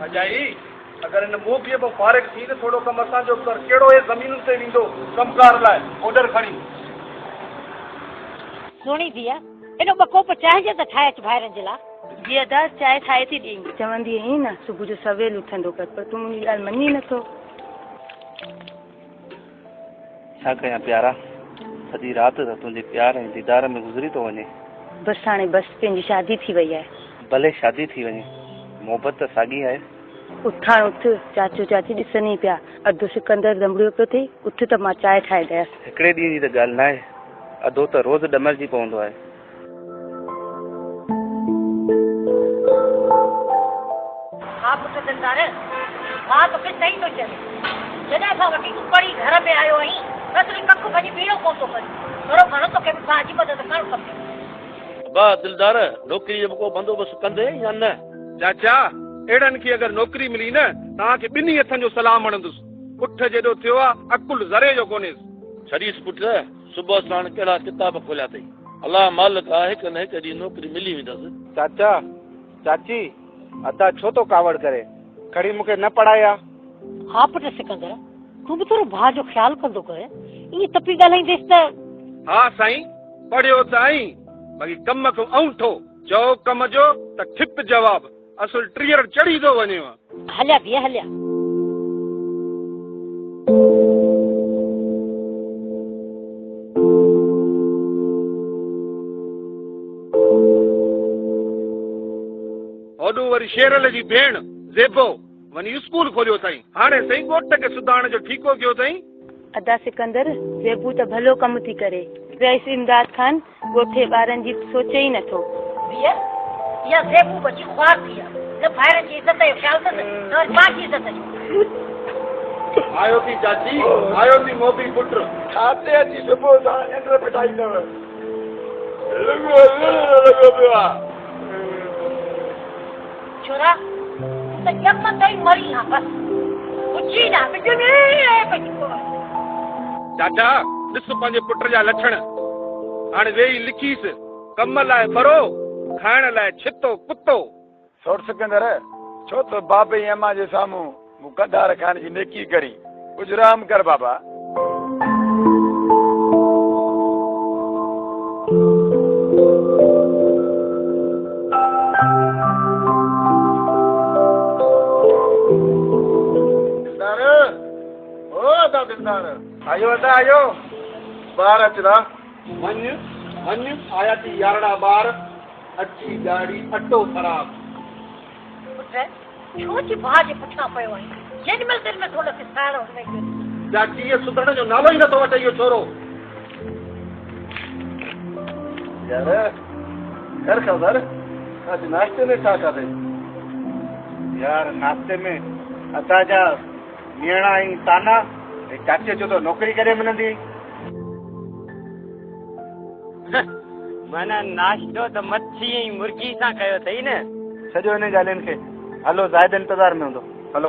ڀاڄائي، اگر هن موڀيء مان فارغ ٿي ته ٿورو ڪم اسان جو به ڪر. ڪهڙو هي زمينن تي ويندو ڪم ڪار لاء آرڊر کڻي. سهڻي ڌيء، ايڏو ٻه ڪوپ چانهه جا ته ٺاهي اچ ڀائرن جي لاء. جي ادا، چانهه ٺاهي ٿي ڏئين. چوندي هئين نه صبح جو سويل اٿندو ڪر، پر تون منهنجي ڳالهه مڃين ئي نٿو. ڇا ڪيان پيارا، سڄي رات ته تنهنجي پيار ۽ ديدار ۾ گذري ٿو وڃي. بس هاڻي بس، تنهنجي شادي ٿي وئي آهي. ڀلي شادي ٿي وڃي، محبت ته ساڳي آهي. اٿ هاڻ اٿ، چاچو چاچي ڏسن ئي پيا. ادو سڪندر دنبڙيو پيو ٿئي، اٿ ته مان چانهه ٺاهي ڏيانس. هڪڙي ڏينهن جي ته ڳالهه ناهي، ادو ته روز ڏمرجي پوندو آهي. ها پٽ دلدار، ڀاء توکي صحيح ٿو چوي. جڏهن کان وٺي تون پڙهي گهر ۾ آيو آهين، اصلي ڪک ڀڃي ٻيڻو ڪونه ٿو ڪرين. ٿورو گهڻو توکي به ڀاء جي مدد ڪرڻ کپي. ابا دلدار، نوڪريء جو به ڪو بندوبست ڪندين يا نه؟ چاچا، اهڙن کي اگر نوڪري ملي نه، توهان کي ٻنهي هٿن جو سلام هڻندس. اٺ جيڏو ٿيو آ، عقل ذري جو ڪونهيس. ڇڏيس پٽ، صبح ساڻ ڪهڙا ڪتاب کوليا اٿئي. الله مالڪ آ، هڪ نه هڪ ڏينهن نوڪري ملي ويندس. چاچا، چاچي، ادا ڇو ٿو ڪاوڙ ڪري؟ کڻي مون کي نه پڙهائي ها. ها پٽ سڪندر، تون به ٿورو ڀاء جو خيال ڪندو ڪر، ائين تپي ڳالهائينديس ته. ها سائين، پڙهيو ته آهين، باقي ڪم کان اونٺو، چئو ڪم جو ته ٺپ جواب، اصل ٽيئر چڙهي ٿو وڃيو. هليا ڌيء هليا. هوڏهون وري شيرل جي ڀيڻ زيبو وڃي اسڪول کوليو اٿائين. هاڻي سائين ڳوٺ کي سڌارڻ جو ٺيڪو ڪيو اٿائين. ادا سڪندر، زيبو ته ڀلو ڪم ٿي ڪري. رئيس امداد خان ڳوٺ جي ٻارن جي سوچي ئي نٿو. ڌيء، اها زيبو به اچي خوار ٿي آ. نه ڀائرن جي عزت جو خيال اٿس نه وري پنهنجي عزت جو. آيو ٿي چاچي، آيو ٿي موڀي پٽ. ڇا تي اچي صبح سان ننڊ ڦٽائيندؤ. رڳو رڙ لڳو پيو آ. ڇورا، تون ته ڄمندي ئي مرين ها بس. هجين نه ٻج ۾ پئجي پيو آهين. چاچا، ڏس پنهنجي پٽ جا لڇڻ. هاڻي ويهي لکيس، ڪم لاء ٻرو، کائڻ لاء ڇتو ڪتو. سوٽ سڪندر، ڇو ٿو بابي ۽ امان جي سامهون مون ڪنڌار کائڻ جي نيڪي ڪرين. ڪجهه رحم ڪر بابا. دلدار، او ادا دلدار. آيو ادا آيو، ٻاهر اچ دا. وڃ وڃ آيا ٿي يارڙا ٻار، اچي ڏاڙهي اٽو خراب. پٽ، ڇو اچي ڀاء جي پٺيان پيو آهين؟ جيڏي مهل تيڏي مهل ٿو هن کي ساڙ هن ۾ ڪري. چاچي، هيء سڌرڻ جو نالو ئي نٿو وٺي اهو ڇورو. يار، ڪر خبر، اڄ ناشتي ۾ ڇا کاڌئي؟ يار، ناشتي ۾ ادا جا ميڻا ۽ طعنا ۽ چاچيء چيو ته نوڪري ڪڏهن ملندي؟ معنيٰ ناشتو ته مڇي ۽ مرغي سان ڪيو اٿئي نه؟ ڇڏيو انهن ڳالهين کي، هلو زاهد انتظار ۾ هوندو، هلو.